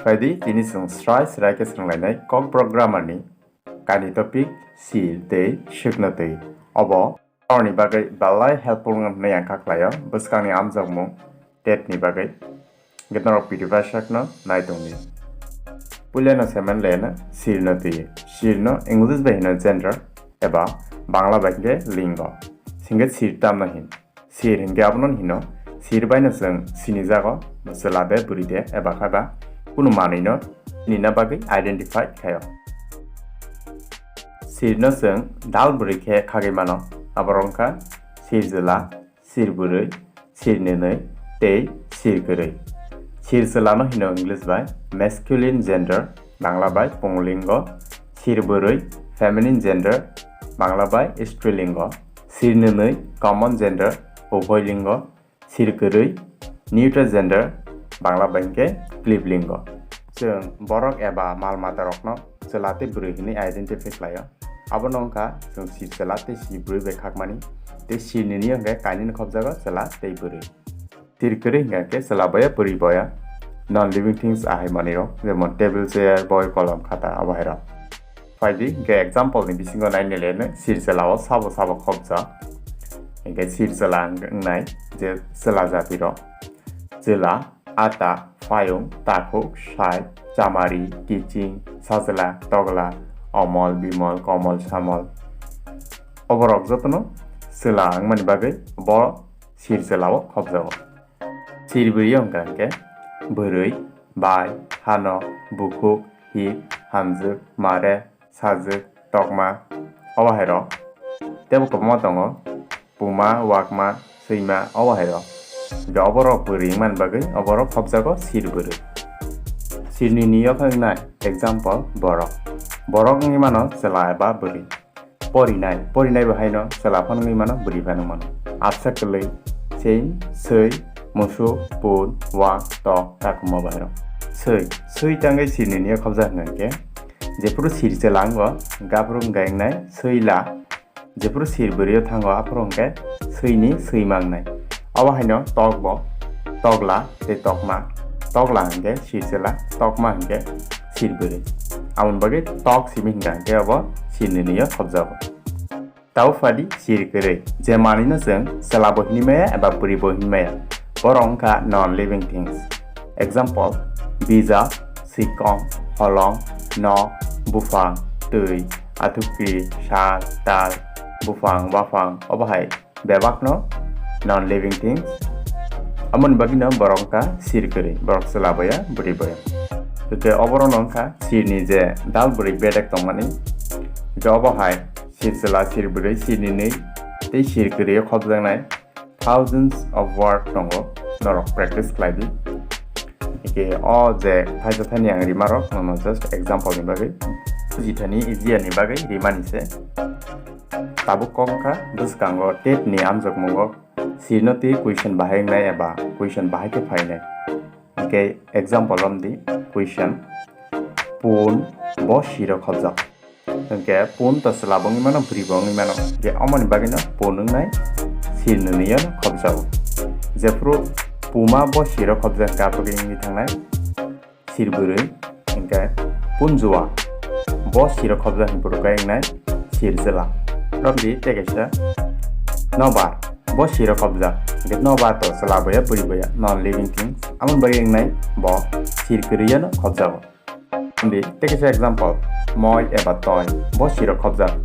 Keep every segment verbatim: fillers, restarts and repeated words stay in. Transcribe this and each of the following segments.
Phaidi tini chwng srai srai khe swrwnglainai Kokborok grammar ni kainwi topic sir tei swkno twi. Obo norokni bagwi belai helpful wngkha hwnwi ang kha khlaio bwskangni amjokmung tet ni bagwi. Hwnkhe norok P D F sakno nai tongdi. Puilano saiman leno sirno twi. Sirno English bai hino gender eba Bangla bai hwnkhe lingo. Singkhe sir tamno hin. Sir hinkhe abono hino, sir baino chwng sinijago, chwla de, bwrwi de, eba khe ba kunu manwino sinina bagwi identify khaio. Sirno chwng dal bwrwi khe khagwi mano, aborok wngkha sir chwla, sir bwrwi, sir nwnwi tei sir kwrwi. Sir chwlano hino English bai masculine gender, Bangla bai punglingo, sir bwrwi, feminine gender, Bangla bai strilingo, sir nwnwi, common gender, ubhoy lingo, sir kwrwi, neutral gender, Bangla bai hwnkhe kliblingo. Chwng borok eba mal matarokno chwla tei bwrwi hwnwi identify khlaio. Abono wngkha chwng sir chwla tei sir bwrwi bai khakmani, tei sir nwnwi hwnkhe kainwino khopjago chwla tei bwrwi. Sir kwrwi hwnkha khe chwla boya, bwrwi boya, non living things ahai manwirok, jemon table, chair, boi, kolom, khata, abo hairok. Phaidi hwnkhe example ni bisingo nainai leno sir chwla o sabo sabo khopjak. Hwnkhe sir chwla wng-, wngnai je chwla jati rok. Chwla, ata, payung, takhuk, sai, chamari, kiching, sajla, togla, omol, bimol, komol, samol. Oborok jotono chwla wngmani bagwi bo sir chwla o khopjago. Sir bwrwi wngkha hwnkhe bwrwi, bai, hano, bukhuk, hik, hamjwk, mare, sajwk, tokma, obo hairok. Teibo kwbangma tongo, puma, wakma, swima, obo hairok. Hwnkhe oborok bwrwi wngmani bagwi oborok khopjago sir bwrwi. Sir nwnwi o khe wngnai, example, borok. Borok wngwi mano chwla eba bwrwi. Porinai, porinai bo haino chwla phano wngwi mano, bwrwi phano wngmano. Absa kwlwi, same, swi, musuk, pun, wak, tok, takhuma bo haino. Swi, swi tangwi sir nwnwi o khopjak hwnkha hwnkhe, jephuru sir chwla wngo, hwnkhe aphuru wngkha wngnai swila, jephuru sir bwrwi o thango, aphuru hwnkhe swini swima wngnai. Obo haino tok bo, tokla tei tokma. Tokla hwnkhe sir chwla, tokma hwnkhe sir bwrwi. Aboni bagwi tok simi hwnkha hwnkhe obo sir nwnwi o khopjago. Tabuk phaidi sir kwrwi, je manwino chwng chwla bo hinwi maya eba bwrwi bo hinwi maya. Borok wngkha non living things. Example, bijap, sikong, holong, nok, buphang, twi, athukri, sal, tal, buphang, waphang, obo hai bebakno non living things. Aboni bagwino borok wngkha sir kwrwi, borok chwla boya, bwrwi boya. Hwnkhe oborokno wngkha sirni je dal bwrwi bedek tongmani. Hwnkhe obo hai sir chwla, sir bwrwi, sir nwnwi tei sir kwrwi o khopjaknai thousands of word tongo, norok practice khlai di. Hwnkhe o je thaisa thaini ang rimarok nono just example ni bagwi, bujithani easier ni bagwi rimani se. Tabuk kok wngkha bwskango tet ni amjokmungo sirno twi question bahai wngnai eba question bahai khe phainai. Hwnkhe example romdi, question, pun bo siro khopjak. Hwnkhe pun to chwla bo wngwi mano, bwrwi bo wngwi mano. Hwnkhe omoni bagwino pun wngnai sir nwnwi o khopjago. Jephuru puma bo siro khopjak hwnkhe aphuru wngwi thangnai sir bwrwi, hwnkhe punjua bo siro khopjak hwnkhe borok khe wngnai sir chwla. Romdi tei kaisa nobar bo siro khopjak, hwnkhe nobar to chwla boya, bwrwi boya, non living things, aboni bagwi wngnai bo sir kwrwi o no khopjago. Di, tei kaisa example, moi eba toi, bo siro khopjak.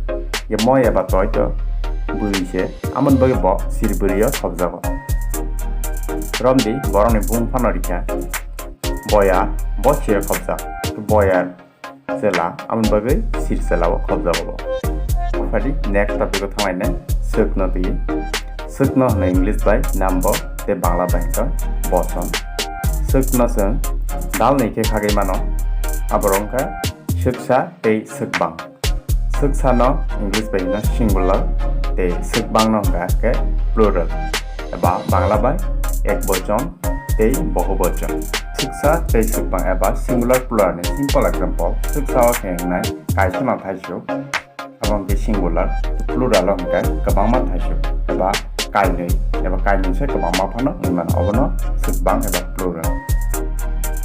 Ye moi eba toi to bwrwi se, amoni bagwi bo sir bwrwi o khopjago. Romdi, borokni bung phano rikha, boya, bo siro khopjak. Boya chwla, amoni bagwi sir chwla o khopjago bo. Phadi next topic o thanglainai, swkno twi. Swkno hwno English bai number tei Bangla bai hwnkha bochon. Swkno chwng dalnwi khe khagwi mano, aborok wngkha swksa tei swkbang. Swksano English bai hwno singular tei swkbangno hwnkha khe plural eba Bangla bai ekbochon tei bohubochon. Swksa tei swkbang eba singular plural ni simple example, swksa o khe wngnai kaisano thaisuk, abo hwnkhe singular, plural o hwnkhe kwbangma thaisuk eba kainwi eba kainwi se kwbangma phano wngwi mano, obono swkbang eba plural.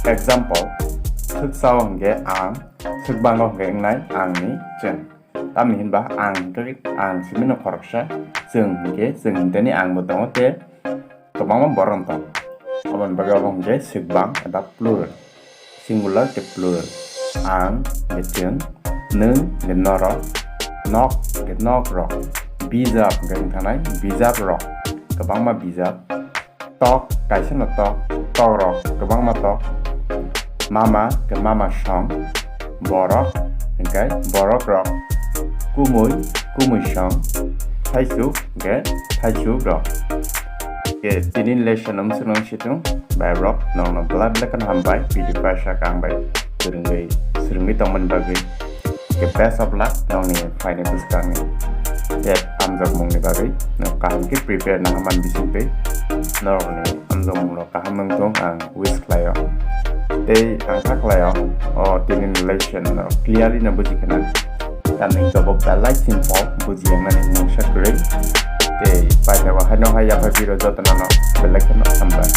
Example, swksa o hwnkhe ang, swkbang o hwnkhe wngnai ang ni chwng. Tamni hinba ang hwnkhe ang simino khoroksa, chwng hwnkhe chwng hinteni ang bo tongo tei kwbangma borok tongo. Aboni bagwi obo hwnkhe swkbang eba plural. Singular tei plural. Ang hwnkhe chwng, nwng hwnkhe norok, nok hwnkhe nokrok, bijap hwnkhe wngthanai bijaprok, kwbangma bijap, tok, kaisano tok, tokrok, kwbangma tok, mama hwnkhe mama song, borok hwnkhe borokrok, kumui, kumui song, thaisuk hwnkhe thaichukrok. Khe tini lesson no mwswk nang situng, bai rok nokno belai belai kheno hambai, video paisa kang bai kwrwngwi swrwngwi tongmani bagwi. Khe best of luck nokni phaini bwskangni tei amjokmungni bagwi. Nok kaham khe prepare nang man bisingtwi norokni amjokmungrok kaham wngthung ang wish khlaio. Tei ang kha khlaio o tini lesson no clearly no buji khna. Tamni jobo belai simple, buji yangnani mungsa kwrwi. Tei paithago haino hai yaphaipiro jotono no belai kheno hambai.